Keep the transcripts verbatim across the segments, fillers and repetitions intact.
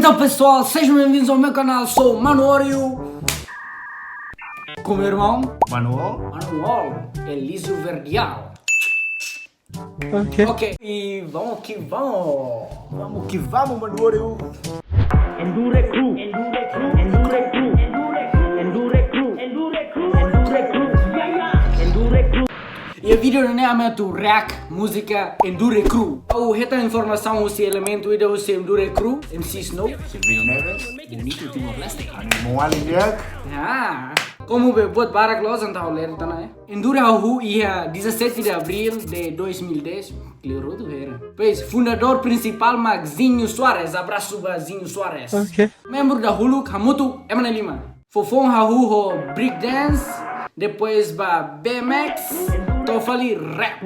Então, pessoal, sejam bem-vindos ao meu canal. Sou o Mano Oreo. Com meu irmão Manuel. Manuel Elísio Verdial. Ok. Ok, e vamos que vamos. Vamos que vamos, Mano Oreo. Endure Crew, Endure Crew, Endure Crew, Endure Crew, Endure Crew, Endure Crew, Endure Crew, yeah, yeah. Endure Crew. Iha vídeo ne'e ami atu react múzika Endure Crew. Ha'u hetan informasaun husi elementu ida husi Endure Crew, M C Snow. Silvino Neves. Bonito Timor-Leste. Ha'u-nia maun-alin di'ak. Ah, komu be buat barak loos entaun ha'u lee tiha ona, eh. Endure hahú iha dezassete de abril de dois mil e dez. Kleur hotu hera. Pois, fundadór prinsipál mak Zinho Soares. Abrasu ba Zinho Soares. Ok. Membru dahuluk hamutuk ema na'in-lima. Foufoun hahú ho breakdance, depois ba B M X, to'o fali rap.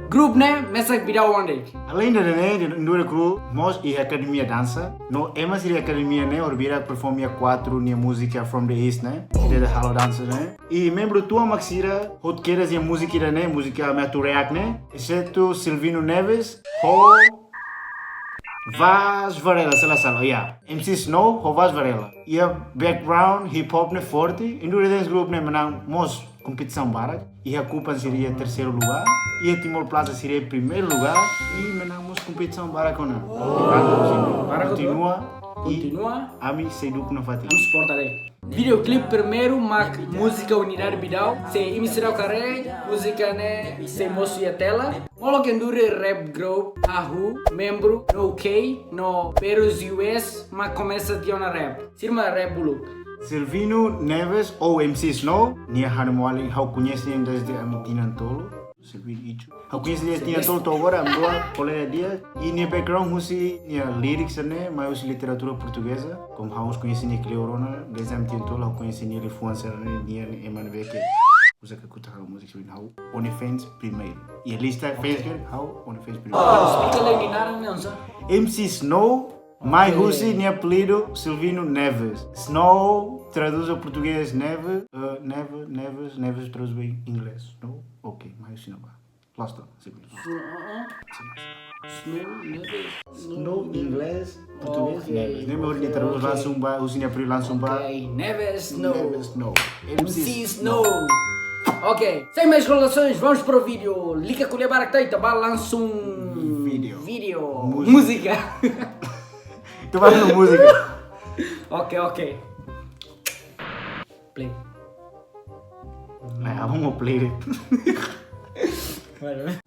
Grupu ne'e mesak Bidau oan de'it. Aleinde ne'e, Endure Crew mós iha akademia dansa. No ema sira iha akademia ne'e, horibainhira perform iha kuadru nia múzika From the East ne'e, sira halo dansa ne'e. I membru tuan mak sira hotu kedas iha múzika ida-ne'e, múzika ami atu react ne'e, exetu Silvino Neves ho Vaz Varela, se la sala, ya. M C Snow ho Vaz Varela. Iha background hip hop ne'e forte, Endure Dance Group ne'e manán mós kompetisaun barak. Iha Kupan sira iha terseiru lugár, iha Timor Plaza sira iha primeiru lugár, i manán mós kompetisaun barak ona. Barak. Kontinua, i kontinua. Ami sei dukun nafatin. Ami suporta de'it. Videoclip primeiru mak múzika Unidade Bidau, se imi seidauk haree, múzika ne'e sei mosu iha tela. Molok Endure rap group hahú, membru No K no Perus U S mak komesa tiha ona rap. Sira mak rap uluk. Silvino Neves ou M C Snow, nia ha'u-nia maun-alin, ha'u koñese nia desde ami tinan tolu. Silvino Ichu. Ha'u koñese nia tinan tolu to'o agora, ami rua kolega di'ak. I nia background husi nia lyrics ne'e, mai husi literatura portugeza. Komu ha'u mós koñese nia kleur ona, desde ami tinan tolu ha'u koñese nia liafuan sira-ne'e, nia ne'e ema ne'ebé ke uza kakutak halo múzika, ha'u O N F N primeiru. Iha lista fans ke, ha'u O N F N primeiru. Esplika lai nia naran ne'e oinsá? M C Snow, mai husi nia apelidu Silvino Neves. Snow, traduz ba portugés, neve, eh, neve, neves, neves traduz ba inglés. Snow, ok, mai husi ne'ebá. Lost, simples. Snow, ah, ah. Snow, neves. Snow, inglés, portugés, ok, neves. Ne'e mak hodi nia traduz langsung ba, husi nia apelidu langsung ba. Ok, Neves Snow. Neves Snow. M C Snow. Ok, sem mais enrolações, vamos pro vídeo. Lika ko'alia barak, ita bá langsung vídeo. Vídeo. Múzika. Múzika. Ita bá langsung múzika. Ok, ok. Play. Nah, abang mau play deh. Mana?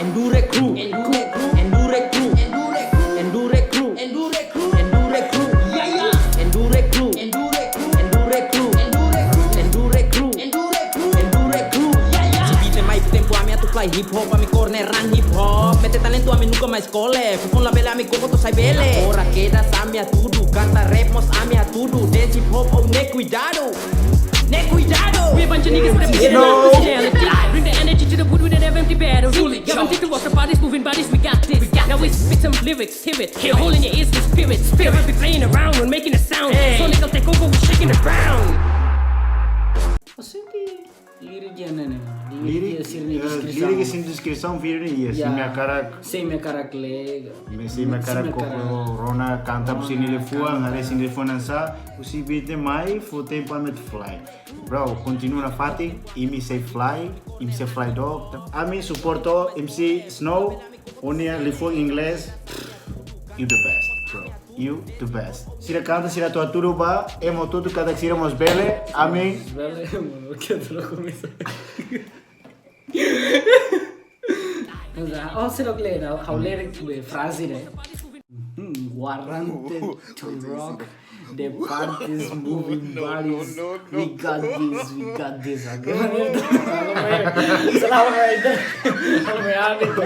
Endure Crew, Endure Crew, Endure Crew, Endure Crew, Endure Crew, yeah, yeah. Endure Crew, Endure Crew, Endure Crew, Endure Crew, Endure Crew, Endure Crew, yeah, yeah. Sipite mai tempu ami atu fly hip hop, ami korneran hip hop. Mete talentu ami nunka mais kole. Foufoun labele ami koko to'o sai bele. Agora kedas ami hatudu, kanta rap mós ami hatudu. Dance hip hop ou ne'e kuidadu. Ne'e kuidadu. We a bunch of niggas with a vision and personality. Bring the energy to the wood with an empty battery. Got them thinking what's the bodies, moving bodies, we got this. Now we spit some lyrics, hear it. Hear a hole in your ears, the spirit. Spirit be playing around when making a sound. Hey. Sonic will take over, we shaking the ground. Lirik iha ne'e, lirik, lirik iha sira-nia, eh, deskrisaun. Lirik iha sira-nia deskrisaun, vídeo ne'e iha, ya, se imi hakarak. Se imi hakarak lee. Se imi hakarak, se imi hakarak koko rona kanta, rona, husi nia liafuan, kanta, haree sira-nia liafuan oinsá, husi beat ne'e mai, fó tempu ami atu fly. Bro, kontinua nafatin, imi sei fly, imi sei fly dook. Ami suporta M C Snow, ho nia liafuan inglés, you the best, bro. You the best. Sira kanta, sira atu hatudu ba ema hotu-hotu katak sira mós bele, ami. Bele, mano, ke tu lo komesa. Oh, sira lee, ha'u lee be fraze ne'e. Hmm, warranted to rock the party's moving bodies. We got this, we got this. Oke, mana itu? Selalu main itu. Selalu main itu.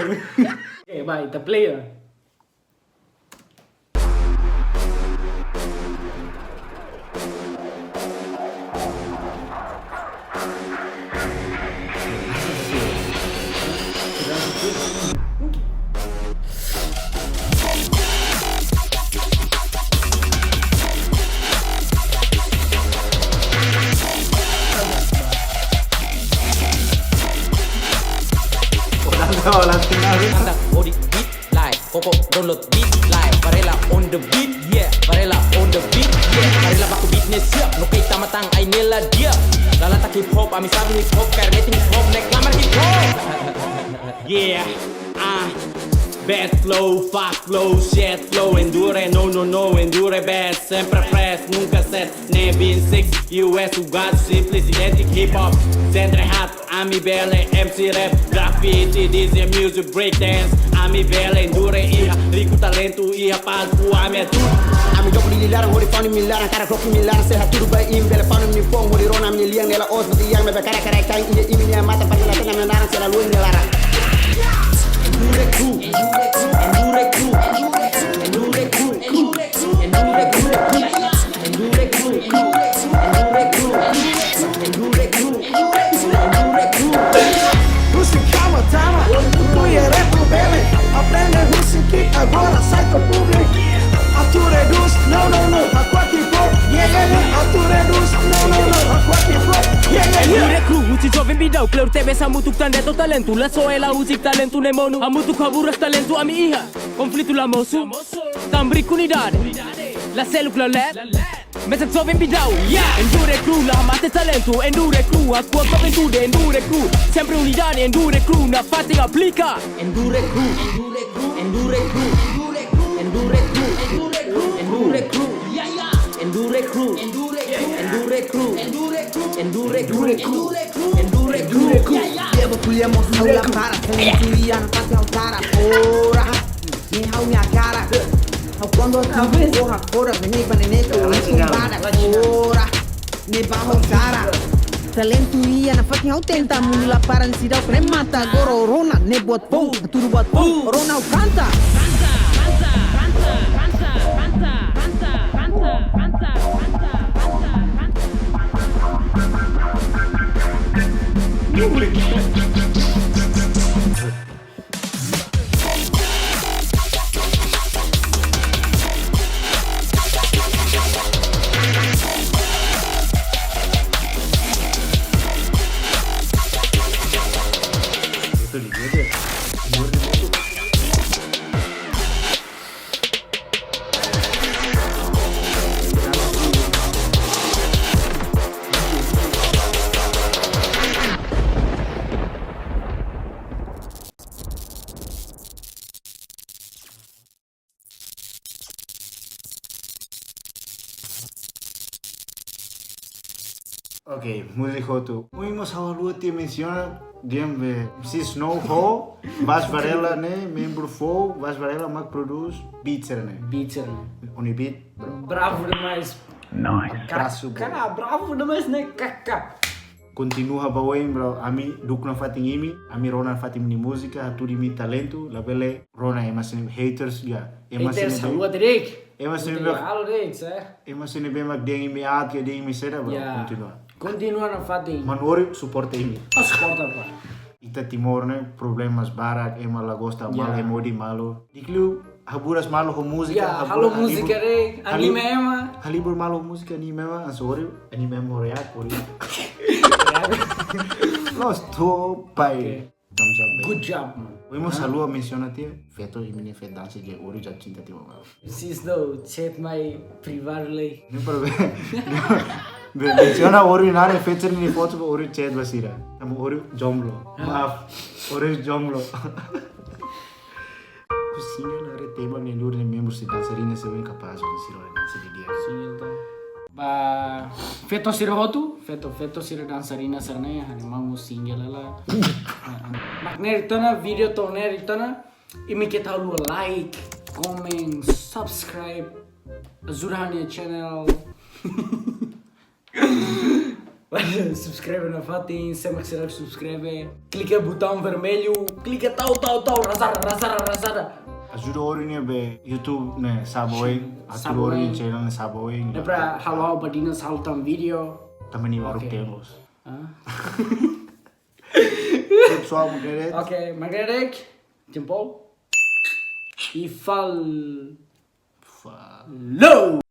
Oke, baik, kita play ya. Anda odi beat live, koko download beat live, Varela on the beat, yeah, Varela on the beat, yeah, Varela baku beat ne'e siap, no kei tama tan ai nela dia. Lala tak hip hop, ami sabe hip hop, kaer metin hip hop, ne'e klamar hip hop. Yeah, ah, bad flow, fuck flow, shit flow, endure, no, no, no, endure, bad, sempre fresh, nunca set, ne'e vinte e seis, U S, o gato simples, idêntico, hip hop, sempre hot, ami bele, M C rap, graffiti, D J music, breakdance, ami bele, endure, iha, riku talentu, iha, palku, ami é tudo. Ami jogo di laran, hodi fani mi laran, kara kroki mi laran, seha tudo bai im, bele fani mi fon, hodi rona mi lian, nela os, bati yang, mebe kara kara kain, iha imi nia matan, pati la tena mi naran, sena luin mi laran. Endure crew, endure crew, endure crew, endure crew, endure crew, endure crew, endure crew, endure crew, endure crew, endure crew. Husi kama tama, tu ya repu bele. Aprende husi ki'ik agora sai to public. Atu reduz, no, no, no. Hakuak hip hop, yeah, yeah, yeah. Atu reduz, no, no, no. Hakuak hip hop, yeah, yeah, yeah. Endure crew, husi joven bidau, kleur tebe hamutuk tan de'it ho talentu. La só hela husi talentu ne'e monu. Hamutuk haburas talentu ami iha. Konflitu la mosu. Tan brik unidade. La seluk la let. Mesak joven bidau, yeah. Endure crew la mate talentu, endure crew, hakuak juventude, endure crew. Sempre unidade, endure crew, nafatin aplika. Endure crew, endure crew, endure crew, endure crew, endure crew, endure crew, endure crew, yeah, yeah. Endure crew, endure crew, endure crew, endure crew, endure crew, endure crew, endure crew, yeah, yeah. Dia ba kuliah mo saula para, seni tulian pati hau tara, ora. Ne'e ha'u-nia karak. Ha'u kuandu ha'u koha fora, ne'e ba ne'e ne'e ko, ne'e ba ha'u tara. Talentu iha nafatin ha'u tenta, mundu la para, seidauk remata, agora rona, ne'e buat bom, tudo buat bom, rona ha'u kanta. Ok, múzika hotu. Ui, mós ha'u haluha tiha mensiona, di'ak be, M C Snow ho, Vaz Varela ne'e, membru foun, Vaz Varela mak prodús beat sira-ne'e. Beat sira-ne'e. Oni beat, bro. Bravo demais. Nice. Abraço, bro. Cara, bravo demais, né? Kaka. Kontinua ba oin, bro. Ami dukun nafatin imi, ami rona nafatin imi-nia múzika, hatudu imi-nia talentu, labele rona ema sira-nia haters, ya. Ema sira-nia haters, be-, haluha de'it. Ema sira-nia be-, halo de'it, eh. Ema sira-nia be mak dehan imi aat, ka dehan imi saida, bro. Ya. Kontinua. Kontinua nafatin. Mano Orio suporta imi. Ah, suporta, pa. Ita Timor ne'e problemas barak, ema la gosta malu, ya, ema odi malu. Di'ak liu haburas malu ho múzika, ya, haburas, halo múzika, halibur, de'it, halibur, anima ema. Halibur malu ho múzika, anima ema, hanesan Orio, anima ema react, Orio. Loos, to, pai. Oke. Thumbs up, pai. Good job, man. Oi, mós, hah? Haluha mensiona tiha, feto, imi-nia feto dansa ke Orio jatuh cinta tiha, bro. Sis, no, chat mai privadu lai. No problema. Be, mensiona Orio naran, feto nia foto, Orio chat ba sira. Tanba Orio jomblo. Hah? Maaf, Orio jomblo. Ku single haree tema ne'e duni membru sira dançarina sira-ne'e kapás, sira-ne'e dansa di'ak. Single to. Ba feto sira hotu, feto, feto sira dançarina sira-ne'e, haree maun single hela. Mak ne'e de'it ona, vídeo to'o ne'e de'it ona. Imi keta haluha like, comment, subscribe. Ajuda ha'u-nia channel. Subscribe nafatin, sé mak seidauk subscribe. Klika butaun vermellu, klika tau, tau, tau, rasada, rasada, rasada. Ajuda Orio nia be YouTube ne'e sa'e ba oin, sa'e ba oin. Ajuda Orio nia channel ne'e sa'e ba oin. Ne'e para halo ha'u badinas halo tan vídeo. Tanba nia waruk, oke, tenlos. Hah? Oke, pessoal, magredek. Oke, magredek. Jempol. I fal. Fal. Lo.